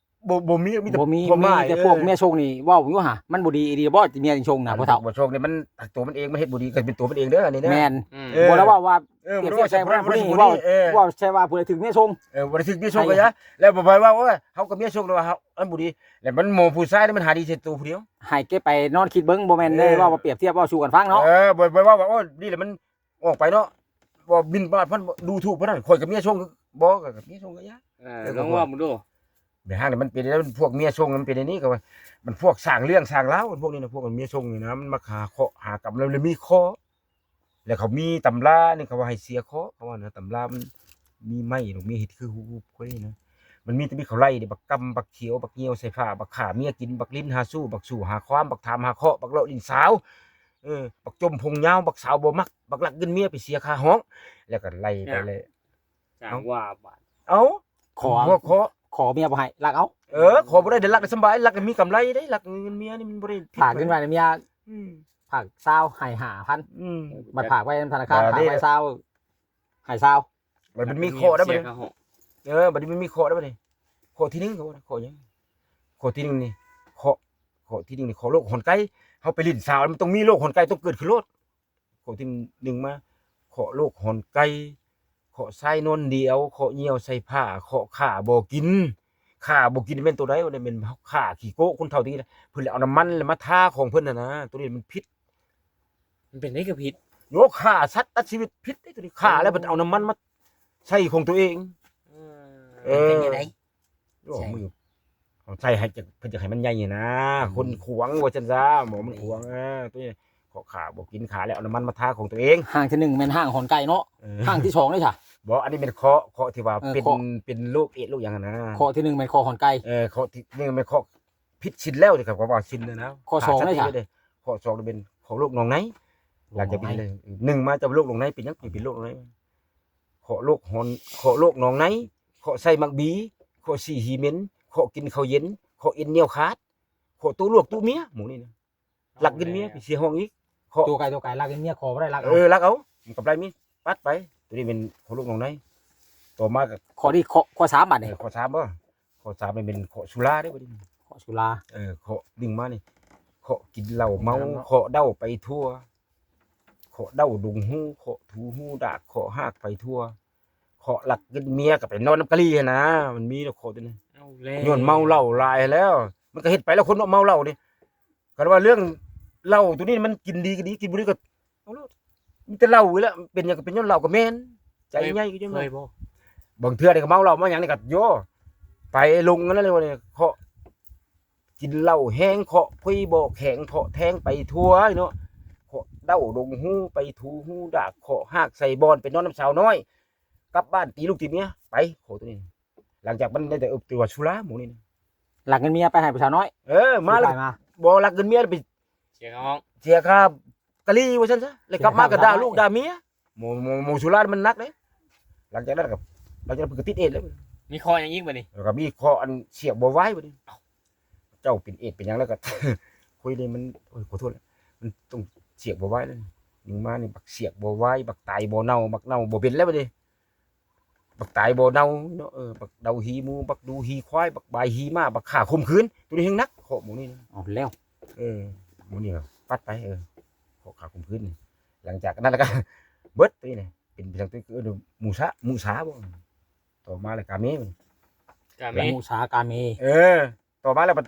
ບໍ່ ບໍ່ມີ ມີແຕ່ ບໍ່ມີ ມີແຕ່ພວກເມຍຊົງນີ້ເວົ້າຢູ່ຫະ ມັນບໍ່ດີອີ່ຫຼີບໍ່ ເມຍຊົງນະພໍ່ເຖົ້າ ບໍ່ຊົງນີ້ມັນ ຕົວມັນເອງມັນເຮັດບໍ່ດີກະເປັນຕົວມັນເອງເດີ ອັນນີ້ນະ ແມ່ນ ເອີ ບໍ່ໄດ້ເວົ້າວ່າ ເອີ ປຽບທຽບໃສ່ຜູ້ນັ້ນຜູ້ນີ້ ເວົ້າ ເວົ້າໃສ່ວ່າຜູ້ໃດຖືກເມຍຊົງ ເອີ ບໍ່ໄດ້ຖືກເມຍຊົງກະຢ່າ ແລ້ວບໍ່ໄປເວົ້າວ່າເຮົາກະເມຍຊົງ ແຕ່ວ່າເຮົາມັນບໍ່ດີ ແລ້ວມັນໝໍຜູ້ຊາຍນີ້ມັນຫາດີໃສ່ໂຕຜູ້ດຽວ ໃຫ້ເກັບໄປນອນຄິດເບິ່ງ ບໍ່ແມ່ນໄດ້ເວົ້າວ່າປຽບທຽບ ເວົ້າສູ່ກັນຟັງເນາະ ເອີ ບໍ່ໄປເວົ້າວ່າ ໂອ້ ດີແລ້ວມັນ ອອກໄປເນາະ ບໍ່ໝິ່ນປະຫວັດເພິ່ນ ດູຖູກເພິ່ນ ຂ້ອຍກະເມຍຊົງ ບໍ່ ກະເມຍຊົງກະຢ່າ ເອີ ລອງເວົ້າເບິ່ງດູ ແມ່ຮ້າງນີ້ມັນເປັນ ພວກເມຍຊົງມັນເປັນອັນນີ້ ກະວ່າ ມັນພວກສ້າງເລື່ອງສ້າງລາວ ພວກນີ້ນະ ພວກເມຍຊົງນີ້ນະ ມັນມາຫາເຄາະຫາກຳ ແລ້ວມີເຄາະ ແລ້ວເຂົາມີຕຳລານີ້ ເຂົາວ່າໃຫ້ເສຍເຄາະ ເຂົາວ່ານະ ຕຳລາມັນມີໄມ້ ມີເຮັດຄືຮູບຂ້ອຍນີ້ນະ ມັນມີແຕ່ມີເຂົາໄລ່ເດ້ ບັກກຳ ບັກຂຽວ ບັກຍ່ຽວໃສ່ຜ້າ ບັກຂ້າເມຍກິນ ບັກຫຼິ້ນຫາຊູ້ ບັກສູ້ຫາຄວາມ ບັກຖາມຫາເຄາະ ບັກເລາະຫຼິ້ນສາວ ເອີ ບັກຈົ່ມຜົມຍາວ ບັກສາວບໍ່ມັກ ບັກລັກເງິນເມຍໄປເສຍຄ່າຫ້ອງ ແລ້ວກະໄລ່ໄປແລ້ວ ຈ້າງວ່າບາດ ເອົ້າ ຂໍ ຂໍ ຂໍເມຍບໍ່ໃຫ້ ລັກເອົາ ເອີ ຂໍບໍ່ໄດ້ເດ້ ລັກໄດ້ສະບາຍ ລັກໄດ້ມີກຳໄລເດ້ ລັກເງິນເມຍນີ້ມັນບໍ່ໄດ້ຜິດ ຝາກເງິນໄວ້ນຳເມຍ ອືມ ຝາກຊາວໃຫ້ຫ້າພັນ ອືມ ບັດຝາກໄວ້ນຳທະນາຄານ ບາດນີ້ ຝາກໄວ້ຊາວ ໃຫ້ຊາວ ບັດມັນມີເຄາະໄດ້ບັດນີ້ ເອີ ບັດນີ້ມັນມີເຄາະໄດ້ບັດນີ້ ເຄາະທີໜຶ່ງ ເຄາະຫຍັງ ເຄາະທີໜຶ່ງນີ້ ເຄາະ ເຄາະທີໜຶ່ງນີ້ ເຄາະໂລກຫອນໄກ່ ເຮົາໄປຫຼິ້ນສາວ ມັນຕ້ອງມີໂລກຫອນໄກ່ ຕ້ອງເກີດຂຶ້ນໂລດ ເຄາະທີໜຶ່ງມາ ເຄາະໂລກຫອນໄກ່ ເຄາະຊາຍນອນດຽວ ເຄາະຍ່ຽວໃສ່ຜ້າ ເຄາະຂ້າບໍ່ກິນ ຂ້າບໍ່ກິນແມ່ນໂຕໃດ? ແມ່ນຂ້າຂີ້ໂກ້ ຄົນເຖົ້າແຕ່ກີ້ ເພິ່ນເລີຍເອົານ້ຳມັນແລ້ວມາທາຂອງເພິ່ນຫັ້ນນະ ໂຕນີ້ມັນຜິດ ມັນເປັນໄດກະຜິດ ໂຍ ຂ້າສັດຕັດຊີວິດຜິດເດ້ໂຕນີ້ ຂ້າແລ້ວເພິ່ນເອົານ້ຳມັນມາໃສ່ຂອງໂຕເອງ ເອີ ເປັນຈັ່ງໃດ ໂອ້ ໃສ່ ມື້ເອົາໃສ່ໃຫ້ ເພິ່ນຢາກໃຫ້ມັນໃຫຍ່ຫັ້ນນະ ອືມ ຄົນຂວາງວ່າຊັ້ນຊະ ໝໍມັນຂວາງ ເອີ ໂຕນີ້ເຄາະຂ້າບໍ່ກິນ ຂ້າແລ້ວເອົານ້ຳມັນມາທາຂອງໂຕເອງ ຫ້າງທີໜຶ່ງແມ່ນຫ້າງຫອນໄກ່ເນາະ ເອີ ຫ້າງທີສອງເດ້ຊະ ບໍ່ ອັນນີ້ແມ່ນເຄາະ ເຄາະທີ່ວ່າ ເອີ ເປັນ ເຄາະ ເປັນໂລກເອດສ໌ໂລກຫຍັງຫັ້ນນະ ເຄາະທີໜຶ່ງແມ່ນເຄາະຫອນໄກ່ ເອີ ເຄາະທີໜຶ່ງແມ່ນເຄາະ ຜິດສິນແລ້ວເດ້ ເຂົາວ່າສິນນະ ຂໍ້ສອງເດ້ ຂໍ້ສອງເປັນຂໍ້ໂລກໜອງໃນ ຫຼັງຈາກເປັນໜຶ່ງມາຈາກໂລກໜອງໃນ ເປັນຫຍັງເປັນໂລກໜອງໃນ ເຄາະໂລກຫອນ ເຄາະໂລກໜອງໃນ ເຄາະໃສ່ໝາກບີ ເຄາະສີຫີເໝັນ ເຄາະກິນເຂົ້າເຢັນ ເຄາະເອັນໜຽວຂາດ ເຄາະໂຕລວກໂຕເມຍ ໝູ່ນີ້ນະ ລັກເງິນເມຍໄປເສຍຫ້ອງອີກ ເຄາະ ໂຕໄກ ໂຕໄກ ລັກເງິນເມຍ ຂໍບໍ່ໄດ້ ລັກເອົາ ເອີ ລັກເອົາ ກຳໄລມີ ປັດໄປ ໂຕນີ້ແມ່ນເຄາະໂລກໜອງໃນ ຕໍ່ມາກໍ ຂໍ້ນີ້ ຂໍ້ ຂໍ້ສາມ ບາດນີ້ ເອີ ຂໍ້ສາມບໍ່ ຂໍ້ສາມນີ້ແມ່ນເຄາະສຸລາເດ້ ບາດນີ້ ເຄາະສຸລາ ເອີ ເຄາະດຶງມານີ້ ເຄາະກິນເຫຼົ້າເມົາ ເຄາະເຫຼົ້າໄປທົ່ວ ເຄາະເດົາດົງຫູ ເຄາະຖູຫູດາກ ເຄາະຮາກໄປທົ່ວ ເຄາະລັກເງິນເມຍກໍໄປນອນນຳກະລີຫັ້ນນະ ມັນມີດອກເຄາະໂຕນີ້ ເອົາແລ້ວ ຍ້ອນເມົາເຫຼົ້າຫຼາຍຫັ້ນແລ້ວ ມັນກໍເຮັດໄປແລ້ວ ຄົນເນາະ ເມົາເຫຼົ້ານີ້ ຄັນວ່າເລື່ອງເຫຼົ້າໂຕນີ້ມັນກິນດີກໍດີ ກິນບໍ່ດີກໍເອົາໂລດ ມີແຕ່ເຫຼົ້ານີ້ແຫຼະ ເປັນຫຍັງກໍເປັນຍ້ອນເຫຼົ້າກໍແມ່ນ ໃຈໃຫຍ່ກໍຍ້ອນເຫຼົ້າ ເຄີຍບໍ່ ບາງເທື່ອນີ້ກໍເມົາເຫຼົ້າມາຫຍັງນີ້ກໍໂຍ ໄປລົງອັນນັ້ນເລີຍ ເຄາະກິນເຫຼົ້າແຮງ ເຄາະຄຸຍບໍ່ແຂງ ເຄາະແທງໄປທົ່ວເນາະ ເຄາະເດົາດົງຫູ ໄປຖູຫູດາກ ເຄາະຮາກໃສ່ບ່ອນ ໄປນອນນຳສາວນ້ອຍ ກັບບ້ານຕີລູກຕີເມຍ ໄປ ເຄາະໂຕນີ້ ຫຼັງຈາກມັນໄດ້ແຕ່ເອີ ຕົວະສຸລາໝູ່ນີ້ນະ ລັກເງິນເມຍໄປໃຫ້ຜູ້ສາວນ້ອຍ ເອີ ມາແລ້ວ ບໍ່ລັກເງິນເມຍໄປ ເສຍຄ່າຫ້ອງ ເສຍຄ່າກະລີວ່າຊັ້ນຊະ ແລ້ວກັບມາກໍດ່າລູກດ່າເມຍ ໝູ່ ໝູ່ ໝູ່ສຸລາມັນໜັກເດ້ ຫຼັງຈາກນັ້ນກໍ ຫຼັງຈາກນັ້ນເພິ່ນກໍຕິດເອດສ໌ແລ້ວ ມີຂໍ້ຫຍັງອີກບັດນີ້? ແລ້ວກໍມີຂໍ້ອັນສຽກບໍ່ໄຫວບັດນີ້. ເຈົ້າເປັນເອດເປັນຫຍັງແລ້ວກໍ ຄຸຍນີ້ມັນ ໂອ້ຍ ຂໍໂທດ ມັນຕ້ອງສຽກບໍ່ໄຫວແລ້ວ. ຍິງມານີ້ບັກສຽກບໍ່ໄຫວ ບັກຕາຍບໍ່ເນົ່າ ບັກເນົ່າບໍ່ເປັນແລ້ວບັດນີ້. ບັກຕາຍບໍ່ເນົ່າເນາະ ເອີ ບັກເດົາຮີໝູ ບັກດູຮີຄວາຍ ບັກບາຍຮີມ້າ ບັກຂ້າຂົ່ມຂືນ ໂຕນີ້ແຮງໜັກ ເຄາະໝູນີ້ນະ. ເອົາແລ້ວ ເອີ ໝູນີ້ກໍປັດໄປ ເອີ ເຄາະຂ້າຂົ່ມຂືນ. ຫຼັງຈາກນັ້ນແລ້ວກໍເບິດໂຕນີ້ນະ ເປັນໄປທາງໂຕນີ້ ເອີ້ນໝູຊາ ໝູຊາບໍ? ຕໍ່ມາແລ້ວກາເມ ກາເມ ໝູຊາກາເມ ເອີ ຕໍ່ມາແລ້ວບັດ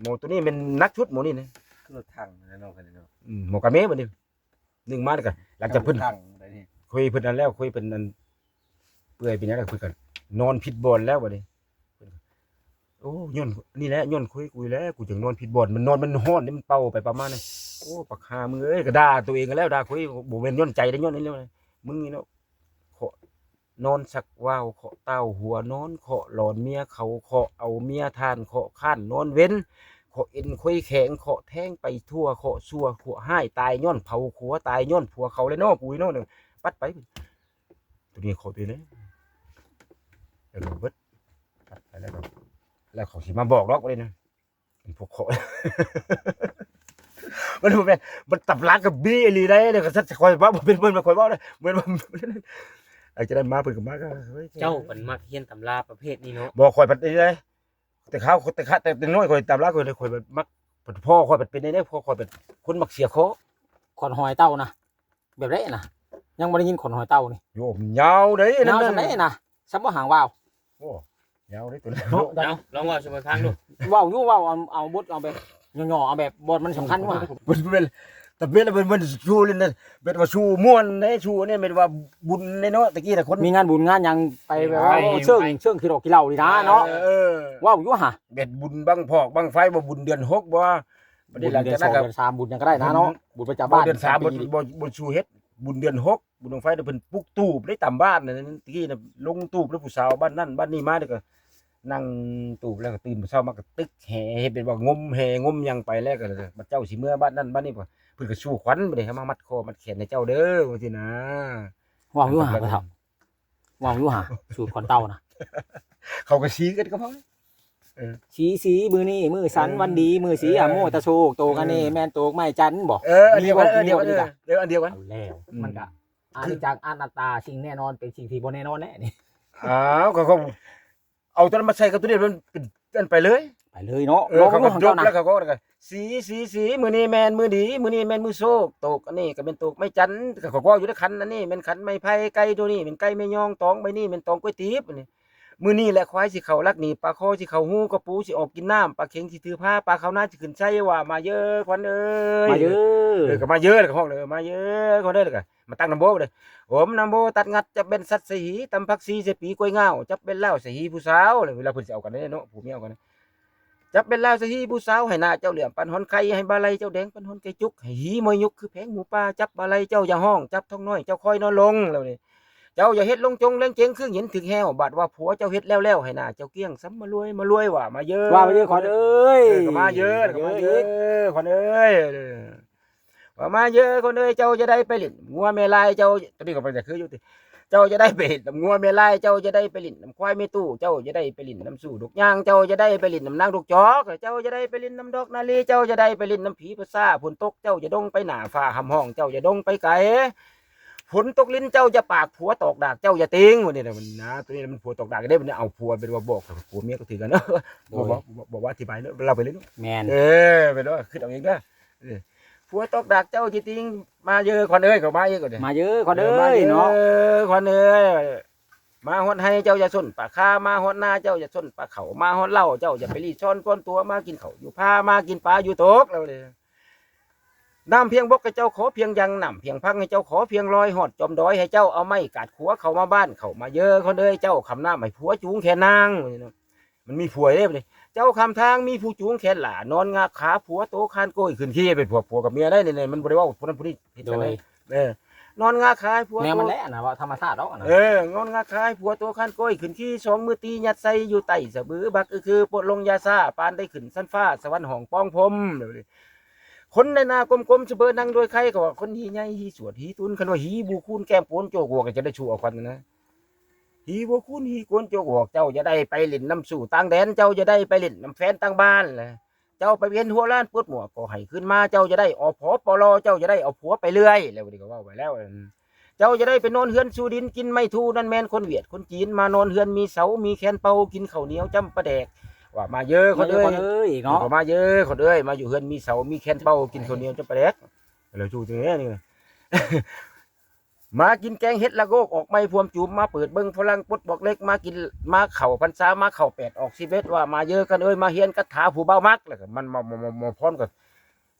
ໝໍໂຕນີ້ແມ່ນໜັກສຸດ ໝໍນີ້ນະ ລົດຖັງນະເນາະ ຄັນນີ້ເນາະ ອືມ ໝໍກາເມບັດນີ້. ໜຶ່ງມາແລ້ວກໍ ຫຼັງຈາກເພິ່ນ ເພິ່ນ ຄຸຍເພິ່ນນັ້ນແລ້ວ ຄຸຍເພິ່ນນັ້ນເປື່ອຍເປັນຫຍັງແລ້ວ ເພິ່ນກໍນອນຜິດບ່ອນແລ້ວບັດນີ້. ໂອ້ ຍ້ອນນີ້ແຫຼະ ຍ້ອນຄຸຍກູແຫຼະ ກູຈຶ່ງນອນຜິດບ່ອນ ມັນນອນ ມັນຮ້ອນ ມັນເປົ່າໄປປະມານນັ້ນ. ໂອ້ ບັກຫ່າມຶງເອີຍ ກໍດ່າຕົວເອງຫັ້ນແຫຼ້ວ ດ່າຄຸຍ ບໍ່ແມ່ນຍ້ອນໃຈເດ້ ຍ້ອນນີ້ແຫຼ້ວ ມຶງນີ້ເນາະ ເຄາະ ນອນຊັກວາວ ເຄາະຕ່າວຫົວນອນ ເຄາະຫຼອນເມຍເຂົາ ເຄາະເອົາເມຍທ່ານ ເຄາະຄ້ານນອນເວັນ ເຄາະເອັນໄຂແຂງ ເຄາະແທງໄປທົ່ວ ເຄາະຊົ່ວເຄາະຮ້າຍ ຕາຍຍ້ອນເຜົາຄົວ ຕາຍຍ້ອນຜົວເຂົາແຫຼະເນາະ ປຸ້ຍເນາະ. ປັດໄປ ໂຕນີ້ເຄາະໂຕນີ້ ແລ້ວກໍເບິດ ປັດໄປແລ້ວກໍ ແລ້ວເຂົາຊິມາບອກດອກບັດນີ້ນະ. ພວກເຄາະ ມັນບໍ່ແມ່ນ ມັນຕຳລາກໍມີອີ່ຫຼີໄດ໋. ແລ້ວກໍສັດ ຂ້ອຍເວົ້າບໍ່ເປັນ ເພິ່ນມາ ຂ້ອຍເວົ້າໄດ້ ເໝືອນວ່າ ຫຼັງຈາກນັ້ນມາເພິ່ນກໍມາກໍ ເຈົ້າມັນມັກຮຽນຕຳລາປະເພດນີ້ເນາະ. ບໍ່ ຂ້ອຍພັດນີ້ໄດ໋ ແຕ່ເຮົາ ແຕ່ ແຕ່ນ້ອຍຂ້ອຍຕຳລາ ຂ້ອຍ ຂ້ອຍມັກ ພໍ່ຂ້ອຍພັດເປັນແນວໃດ ພໍ່ຂ້ອຍເປັນຄົນມັກເສຍເຄາະ ຂອດຫອຍເຕົ່ານະ. ແບບໃດນະ? ຍັງບໍ່ໄດ້ຍິນຂອນຫອຍເຕົ່ານີ້. ໂຍມ ຍາວເດ້ ຍາວສ່ຳໃດນະ? ສ່ຳບໍ່ຫາງວາວ. ໂອ້ ຍາວເດ້ຕົວນັ້ນ. ເອົາ ລອງເວົ້າສູ່ເພິ່ນຟັງດູ. ເວົ້າຢູ່ ເວົ້າ ເອົາ ເອົາບົດ ເອົາແບບຫຍໍ້ໆ ເອົາແບບບ່ອນມັນສຳຄັນວ່າ. ເພິ່ນ ເພິ່ນ ຕະເວນ ເພິ່ນ ເພິ່ນສູ້ຫຼິ້ນນະ ແບບວ່າສູ້ມ່ວນເດ້ ສູ້ອັນນີ້ແມ່ນວ່າບຸນເດ້ເນາະ. ຕະກີ້ນະ ຄົນມີງານບຸນງານຫຍັງໄປແບບວ່າ ເຊີງ ເຊີງຂີ້ເຫຼົ້າຂີ້ເຫຼົ້ານີ້ນະເນາະ. ເອີ ເວົ້າຢູ່ຫາ ແບບບຸນບັ້ງຜອກບັ້ງໄຟບໍ່ ບຸນເດືອນຫົກບໍ່ ບັດນີ້ຫຼັງຈາກນັ້ນກໍບຸນເດືອນສອງເດືອນສາມບຸນຫຍັງກໍໄດ້ນະເນາະ. ບຸນປະຈຳບ້ານ ເດືອນສາມ ບຸນ ບຸນ ບຸນຊູເຮັດ ບຸນເດືອນຫົກ ບຸນບັ້ງໄຟ ເພິ່ນປຸກຕູບໄດ້ຕາມບ້ານນັ້ນ ຕະກີ້ນະ ລົງຕູບແລ້ວ ຜູ້ສາວບ້ານນັ້ນບ້ານນີ້ມາ ແລ້ວກໍນັ່ງຕູບ ແລ້ວກໍຕື່ນເຊົ້າມາກໍຕຶກແຫ ເຮັດເປັນວ່າງົມແຫງົມຫຍັງໄປ ແລ້ວກໍບັດເຈົ້າຊິເມືອບ້ານນັ້ນບ້ານນີ້ ເພິ່ນກໍສູ່ຂວັນ ບັດນີ້ເຮົາມາມັດຄໍມັດແຂນໃຫ້ເຈົ້າເດີ ວ່າຊີ້ນະ. ເວົ້າຢູ່ຫາ ເວົ້າຢູ່ຫາ ສູດຂອນເຕົ່ານະ. ເຂົາກໍສີກັນກັບເຮົາ. ເອີ ສີ ສີ ມື້ນີ້ມື້ສັນ ເອີ ວັນດີ ມື້ສີ ເອີ ອະໂມຕະໂຊກ ໂຕກອັນນີ້ ເອີ ແມ່ນໂຕກໄມ້ຈັນບໍ? ເອີ ອັນດຽວກັນ ເອີ ອັນດຽວກັນ ເອີ ອັນດຽວກັນ. ເອົາແລ້ວ ອືມ ມັນກະ ຄື ອະນິດຈັງອະນັດຕາ ສິ່ງແນ່ນອນເປັນສິ່ງທີ່ບໍ່ແນ່ນອນແນ່ນີ້. ອ້າວ ເຂົາ ເຂົາເອົາຕົວນັ້ນມາໃສ່ກັບຕົວນີ້ ມັນເປັນອັນໄປເລີຍ ໄປເລີຍເນາະ. ເອີ ເຂົາກໍຍົກແລ້ວ ເຂົາກໍສີ ສີ ສີ ມື້ນີ້ແມ່ນມື້ດີ ມື້ນີ້ແມ່ນມື້ໂຊກ ໂຕກອັນນີ້ກໍແມ່ນໂຕກໄມ້ຈັນ ເຂົາກໍເວົ້າຢູ່ໃນຂັນ ອັນນີ້ແມ່ນຂັນໄມ້ໄຜ່ ໄກ່ຕົວນີ້ແມ່ນໄກ່ແມ່ຍອງ ຕອງໃບນີ້ແມ່ນຕອງກ້ວຍຕີບ ອັນນີ້ ມື້ນີ້ແຫຼະຄວາຍຊິເຂົ້າລັກໜີບ ປາຄໍຊິເຂົ້າຮູ ກະປູຊິອອກກິນນ້ຳ ປາເຂັງຊິຖືພາ ປາເຂົ້ານາຊິຂຶ້ນໄຊ ວ່າມາເດີຂວັນເອີຍ ມາເດີ. ເອີ ກໍມາເດີ ແລ້ວກໍຮ້ອງເດີ ມາເດີຂວັນເອີຍ ແລ້ວກໍມາຕັ້ງນຳໂບເດີ ໂອມນຳໂບຕັດງັດ ຈັບແບນສັດສະຫີ ຕຳຜັກຊີໃສ່ປີກ້ວຍງາວ ຈັບແບນລາວສະຫີຜູ້ສາວ ເວລາເພິ່ນຊິເອົາກັນເດ້ເນາະ ຜົວເມຍເອົາກັນ ຈັບແບນລາວສະຫີຜູ້ສາວ ໃຫ້ໜ້າເຈົ້າເຫຼືອມປານຮ່ອນໄຂ່ ໃຫ້ບ່າໄຫຼ່ເຈົ້າແດງປານຮ່ອນໄກ່ຈຸກ ໃຫ້ຫີມອຍຍຸກຄືແຜງໝູປ່າ ຈັບບ່າໄຫຼ່ເຈົ້າຢ່າຮ້ອງ ຈັບທ້ອງນ້ອຍເຈົ້າຄອຍນອນລົງ ແລ້ວນີ້ ເຈົ້າຢ່າເຮັດລົງຈົງແລງເຈັງຄືຫຍິນຖືກແຮ້ວ ບາດວ່າຜົວເຈົ້າເຮັດແລ້ວໆ ໃຫ້ໜ້າເຈົ້າກ້ຽງ ສ່ຳມາລວຍ ມາລວຍ ວ່າມາເດີ ວ່າມາເດີຂວັນເອີຍ ເອີ ກໍມາເດີ ກໍມາເດີຂວັນເອີຍ ວ່າມາເດີຂວັນເອີຍ ເຈົ້າຈະໄດ້ໄປຫຼິ້ນງົວແມ່ລາຍ ເຈົ້າ ຕອນນີ້ກໍບໍ່ຢາກຄືຢູ່ຕິ ເຈົ້າຈະໄດ້ໄປຫຼິ້ນນຳງົວແມ່ລາຍ ເຈົ້າຈະໄດ້ໄປຫຼິ້ນນຳຄວາຍແມ່ຕູ້ ເຈົ້າຈະໄດ້ໄປຫຼິ້ນນຳຊູດົກຍາງ ເຈົ້າຈະໄດ້ໄປຫຼິ້ນນຳນາງດົກຈອກ ເຈົ້າຈະໄດ້ໄປຫຼິ້ນນຳດອກນາລີ ເຈົ້າຈະໄດ້ໄປຫຼິ້ນນຳຜີປະສາດ ຝົນຕົກເຈົ້າຢ່າດົງໄປໜ້າ ຟ້າຮຳຮ້ອງເຈົ້າຢ່າດົງໄປໄກ ຝົນຕົກລິນເຈົ້າຢ່າປາກ ຜົວຕອກດາກເຈົ້າຢ່າຕິງ ວ່ານີ້ນະ ມັນນະ ໂຕນີ້ມັນຜົວຕອກດາກເດ້ ມັນເອົາຜົວເປັນວ່າບອກ ຜົວເມຍກໍຖືກກັນເນາະ ບໍ່ ບໍ່ ບໍ່ ບໍ່ອະທິບາຍເນາະ ເລົ່າໄປເລີຍເນາະ ແມ່ນ ເອີ ແມ່ນເນາະ ຄິດເອົາເອງເດີ ຜົວຕອກດາກເຈົ້າຈິຕິງ ມາເດີຂວັນເອີຍ ກໍມາອີກ ມາເດີຂວັນເອີຍເນາະ ເອີ ຂວັນເອີຍ ມາຮອດໄຮ່ເຈົ້າຢ່າຊົນປາຄາ ມາຮອດນາເຈົ້າຢ່າຊົນປາເຂົ້າ ມາຮອດເລົ້າເຈົ້າຢ່າໄປລີ້ຊ້ອນປ້ອນຕົວ ມາກິນເຂົ້າຢູ່ພາ ມາກິນປາຢູ່ຕົກ ແລ້ວເດ້ ນ້ຳພຽງບົກໃຫ້ເຈົ້າຂໍພຽງຍັງ ນ້ຳພຽງພັງໃຫ້ເຈົ້າຂໍພຽງລອຍ ຮອດຈອມດອຍໃຫ້ເຈົ້າເອົາໄມ້ກາດຂົວ ເຂົ້າມາບ້ານເຂົ້າມາເດີຂວັນເອີຍ ເຈົ້າຄຳນ້ຳໃຫ້ຜົວຈູງແຂນນາງ ມັນມີຜົວເດ້ບັດນີ້ ເຈົ້າຄຳທາງມີຜູ້ຈູງແຂນຫຼ້າ ນອນງາກຂາຜົວໂຕຄານໂກ້ຍຂຶ້ນຂີ່ ເປັນຜົວ ຜົວກັບເມຍໄດ໋ນີ້ ມັນບໍ່ໄດ້ເວົ້າຜູ້ນັ້ນຜູ້ນີ້ເຮັດກັນເດ້ ເອີ ນອນງາກຂາໃຫ້ຜົວ ແນວມັນແຫຼະນະ ເວົ້າທຳມະຊາດດອກນະ ເອີ ນອນງາກຂາໃຫ້ຜົວໂຕຄານໂກ້ຍຂຶ້ນຂີ່ ສອງມືຕີຍັດໃສ່ຢູ່ໃຕ້ສະບື ບັກອືຄືປົດລົງຢາຊາ ປານໄດ້ຂຶ້ນຊັ້ນຟ້າ ສະຫວັນຫ້ອງປອງພົມ ຄົນໃນໜ້າກົມໆ ສະເບີນັ່ງດ້ວຍໄຂ່ ເຂົາວ່າຄົນຫີໃຫຍ່ຫີສວດຫີຕຸນ ຄັນວ່າຫີບູຄູນແກ້ມໂປນໂຈກ ກວ່າກໍຈະໄດ້ຊູເອົາຄວັນນະ ຮີບໍ່ຄູນຮີກົນ ເຈົ້າບອກ ເຈົ້າຈະໄດ້ໄປຫຼິ້ນນຳຊູ່ຕ່າງແດນ ເຈົ້າຈະໄດ້ໄປຫຼິ້ນນຳແຟນຕ່າງບ້ານແຫຼະ ເຈົ້າໄປວຽນຫົວລ້ານປວດຫົວກໍໃຫ້ຄືນມາ ເຈົ້າຈະໄດ້ ອພປລ ເຈົ້າຈະໄດ້ເອົາຜົວໄປເລື້ອຍ ແລ້ວບາດນີ້ກໍເວົ້າໄປແລ້ວ ເຈົ້າຈະໄດ້ໄປນອນເຮືອນສູ່ດິນ ກິນໄມ້ທູ່ ນັ້ນແມ່ນຄົນຫວຽດຄົນຈີນ ມານອນເຮືອນມີເສົາມີແຄນເປົ່າ ກິນເຂົ້າໜຽວຈ້ຳປາແດກ ວ່າມາເຢີຄົນເອີຍ ມາເດີ້ຄົນເອີຍ ມາຢູ່ເຮືອນມີເສົາມີແຄນເປົ່າ ກິນເຂົ້າໜຽວຈ້ຳປາແດກ ແລ້ວຊູ່ຈັ່ງໃດນີ້ ມາກິນແກງເຫັດລະໂງກອອກໃໝ່ພວມຈູມ ມາເປີດເບິ່ງຝຣັ່ງປົດບອກເລັກ ມາກິນ ມາເຂົ້າພັນສາ ມາເຂົ້າແປດອອກສິບເອັດ ວ່າມາເຢີກັນເອີຍ ມາຮຽນກັດຖາຜູ້ບ່າວມັກ ແລ້ວກໍມັນມາ ມາ ມາ ມາພອນກໍ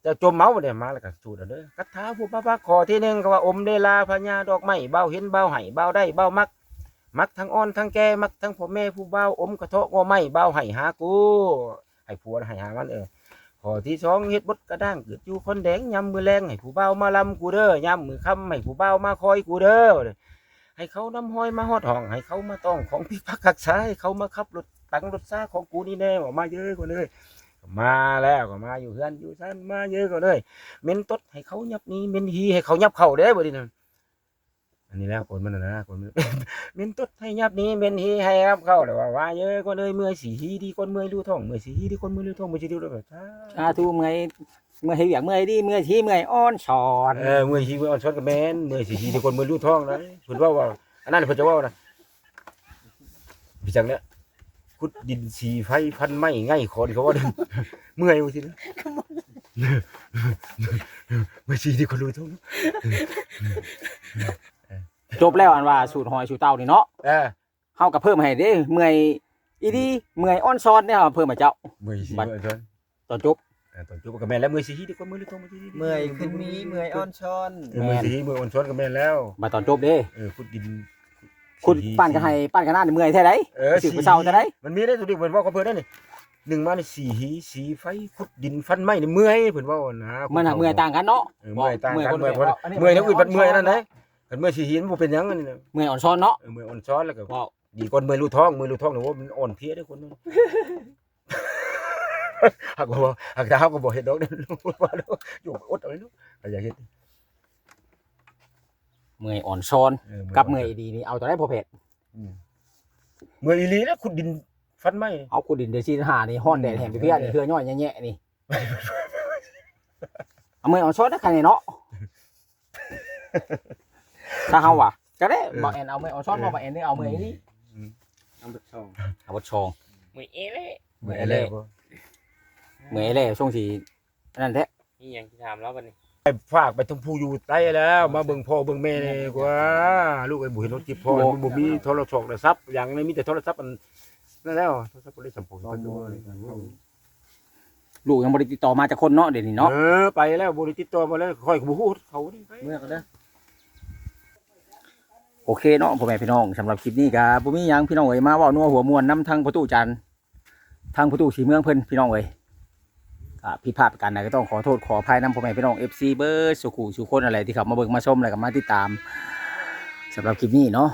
ເຈົ້າຈົ່ມເມົາບັດນີ້ ມາແລ້ວກໍສູດເອົາເດີ ກັດຖາຜູ້ບ່າວມັກ ຂໍ້ທີໜຶ່ງ ກໍວ່າ ອົມເລລາພະຍາດອກໄມ້ ບ່າວເຫັນບ່າວໃຫ້ ບ່າວໄດ້ບ່າວມັກ ມັກທັງອ່ອນທັງແກ່ ມັກທັງພໍ່ແມ່ຜູ້ບ່າວ ອົມກະເທາະງົວໄມ້ ບ່າວໃຫ້ຫາກູ ໃຫ້ຜົວໃຫ້ຫາມັນ ເອີ ຂໍ້ທີສອງ ເຮັດບົດກະດ້າງ ເກີດຢູ່ຄອນແດງ ຍາມມື້ແລງໃຫ້ຜູ້ບ່າວມາລຳກູເດີ ຍາມມື້ຄ່ຳໃຫ້ຜູ້ບ່າວມາຄອຍກູເດີ ໃຫ້ເຂົານຳຮອຍມາຮອດຫ້ອງ ໃຫ້ເຂົາມາຕ້ອງຂອງພິກພັກຮັກສາ ໃຫ້ເຂົາມາຂັບລົດຕັງລົດຊາຂອງກູນີ້ແດ່ ວ່າມາເຢີຄົນເອີຍ ມາແລ້ວກໍມາຢູ່ເຮືອນຢູ່ຊານ ມາເຢີຄົນເອີຍ ເໝັນຕົດໃຫ້ເຂົາຫຍັບໜີ ເໝັນຮີໃຫ້ເຂົາຫຍັບເຂົ້າເດ້ ບັດນີ້ນະ ອັນນີ້ແຫຼະຄົນມັນນະ ຄົນມັນ ເໝັນຕົດໃຫ້ຫຍັບໜີ ເໝັນຮີໃຫ້ຫຍັບເຂົ້າ ແລ້ວວ່າ ວ່າເອີ ຄົນເອີຍ ເມື່ອຍຊິຮີດີກ່ອນເມື່ອຍລູທ້ອງ ເມື່ອຍຊິຮີດີກ່ອນເມື່ອຍລູທ້ອງ ເມື່ອຍຊິຮີດີກ່ອນ ສາທຸ ເມື່ອຍ ເມື່ອຍເຮັດວຽກເມື່ອຍດີ ເມື່ອຍຊິຮີເມື່ອຍອ່ອນຊອນ ເອີ ເມື່ອຍຊິຮີເມື່ອຍອ່ອນຊອນກໍແມ່ນ ເມື່ອຍຊິຮີດີກ່ອນເມື່ອຍລູທ້ອງນະ ເພິ່ນເວົ້າວ່າ ອັນນັ້ນເພິ່ນຈະເວົ້ານະ ໄປຈັ່ງແຫຼະ ຂຸດດິນສີໄຟຟັນໄມ້ໄງ່ຂອນ ເຂົາວ່າເດີ ເມື່ອຍວ່າຊີ້ນະ ເມື່ອຍຊິຮີດີກ່ອນລູທ້ອງ ຈົບແລ້ວ ອັນວ່າສູດຫອຍສູດເຕົ່ານີ້ເນາະ ເອີ ເຮົາກໍເພີ່ມໃຫ້ເດ້ ເມື່ອຍອີ່ຫຼີ ເມື່ອຍອ່ອນຊອນເດ້ ເຮົາເພີ່ມໃຫ້ເຈົ້າ ເມື່ອຍຊິຮີ ບັດ ອ່ອນຊອນ ຕອນຈົບ ເອີ ຕອນຈົບກໍແມ່ນແລ້ວ ເມື່ອຍຊິຮີດີກ່ອນເມື່ອຍລູທ້ອງ ເມື່ອຍຊິຮີດີ ເມື່ອຍຂຶ້ນມີ ເມື່ອຍອ່ອນຊອນ ເອີ ເມື່ອຍຊິຮີເມື່ອຍອ່ອນຊອນກໍແມ່ນແລ້ວ ບັດຕອນຈົບເດ້ ເອີ ຂຸດດິນ ຂຸດ ປັ່ນກໍໃຫ້ ປັ່ນຂະໜາດນີ້ເມື່ອຍແທ້ໃດ ເອີ ຊິໄປເຊົາແທ້ໃດ ມັນມີເດ້ ຕົວນີ້ເພິ່ນເວົ້າກັບເພິ່ນເດ້ນີ້ ໜຶ່ງມານີ້ສີຫີສີໄຟ ຂຸດດິນຟັນໄມ້ນີ້ເມື່ອຍ ເພິ່ນເວົ້ານະ ມັນຫາກເມື່ອຍຕ່າງກັນເນາະ ເອີ ເມື່ອຍຕ່າງກັນ ເມື່ອຍ ເມື່ອຍແນວອື່ນບັດເມື່ອຍອັນນັ້ນເດ້ ຄັນເມື່ອຍສີຫີມັນບໍ່ເປັນຫຍັງອັນນີ້ນະ ເມື່ອຍອ່ອນຊອນເນາະ ເອີ ເມື່ອຍອ່ອນຊອນ ແລ້ວກໍເວົ້າ ດີກ່ອນເມື່ອຍລູທ້ອງ ເມື່ອຍລູທ້ອງນີ້ ໂອ້ ມັນອ່ອນເພຍເດ້ຄົນໜຶ່ງ ຫາກວ່າ ຫາກແຕ່ເຮົາກໍບໍ່ເຮັດດອກ ຢູ່ອດເອົາເນາະ ກໍຢາກເຮັດ ເມື່ອຍອ່ອນຊອນ ເອີ ກັບເມື່ອຍອີ່ດີນີ້ ເອົາຕົວໃດພໍ່ແພດ ອືມ ເມື່ອຍອີ່ຫຼີແລ້ວ ຂຸດດິນຟັນໄມ້ ເອົາຂຸດດິນໄດ້ສີ່ຫ້ານີ້ ຮ້ອນແດດແຫ້ງເພຍໆນີ້ ເຫື່ອຍ້ອຍແຍະໆນີ້ ເອົາເມື່ອຍອ່ອນຊອນນະຄັນນີ້ເນາະ ຖ້າເຮົາວ່າ ກໍໄດ້ ເອີ ບ່າວແອນເອົາເມື່ອຍອ່ອນຊອນ ເອີ ບ່າວແອນນີ້ເອົາເມື່ອຍອີ່ຫຼີ ອືມ ເອົາເບິດສອງ ເອົາເບິດສອງ ເມື່ອຍເອເລ ເມື່ອຍເອເລ ເມື່ອຍເອເລ ຊົງຊິ ອັນນັ້ນແທ້ ມີຫຍັງຊິຖາມລາວບັດນີ້ ຝາກໄປເຖິງຜູ້ຢູ່ໃຕ້ແລ້ວ ມາເບິ່ງພໍ່ເບິ່ງແມ່ແດ່ກວ່າ ລູກເອີຍ ບໍ່ເຫັນຮອດຄລິບພໍ່ ບໍ່ ມັນບໍ່ມີໂທລະສັບຫຍັງເລີຍ ມີແຕ່ໂທລະສັບອັນນັ້ນແລ້ວ ໂທລະສັບບໍ່ໄດ້ສຳພອງ ລູກຍັງບໍ່ໄດ້ຕິດຕໍ່ມາຈັກຄົນເນາະ ດຽວນີ້ເນາະ ເອີ ໄປແລ້ວ ບໍ່ໄດ້ຕິດຕໍ່ມາແລ້ວ ຂ້ອຍກໍບໍ່ຮູ້ເຂົາເດ້ ເມື່ອກໍໄດ້ ໂອເຄເນາະ ພໍ່ແມ່ພີ່ນ້ອງ ສຳລັບຄລິບນີ້ກໍບໍ່ມີຫຍັງ ພີ່ນ້ອງເອີຍ ມາເວົ້ານົວຫົວມ່ວນນຳທາງພໍ່ຕູ້ຈັນ ທາງພໍ່ຕູ້ສີເມືອງເພິ່ນ ພີ່ນ້ອງເອີຍ ກໍຜິດພາດປະການໃດກໍຕ້ອງຂໍໂທດຂໍອະໄພນຳພໍ່ແມ່ພີ່ນ້ອງ ເອັຟຊີ ເບິດສູ່ຄູ່ສູ່ຄົນນັ້ນແຫຼະ ທີ່ເຂົ້າມາເບິ່ງມາຊົມ ແລ້ວກໍມາຕິດຕາມ ສຳລັບຄລິບນີ້ເນາະ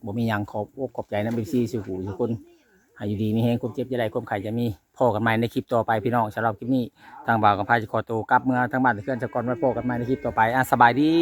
ບໍ່ມີຫຍັງ ຂອບອົກຂອບໃຈນຳ ເອັຟຊີ ສູ່ຄູ່ສູ່ຄົນ ໃຫ້ຢູ່ດີມີແຮງ ຄວາມເຈັບຢ່າໄດ້ ຄວາມໄຂ້ຢ່າມີ ພໍ້ກັນໃໝ່ໃນຄລິບຕໍ່ໄປ ພີ່ນ້ອງ ສຳລັບຄລິບນີ້ ທາງບ່າວກຳໄພຊິຂໍໂຕກັບເມືອ ທາງບ້ານເຮືອນສາກ່ອນ ໄວ້ພໍ້ກັນໃໝ່ໃນຄລິບຕໍ່ໄປ ອ່າ ສະບາຍດີ.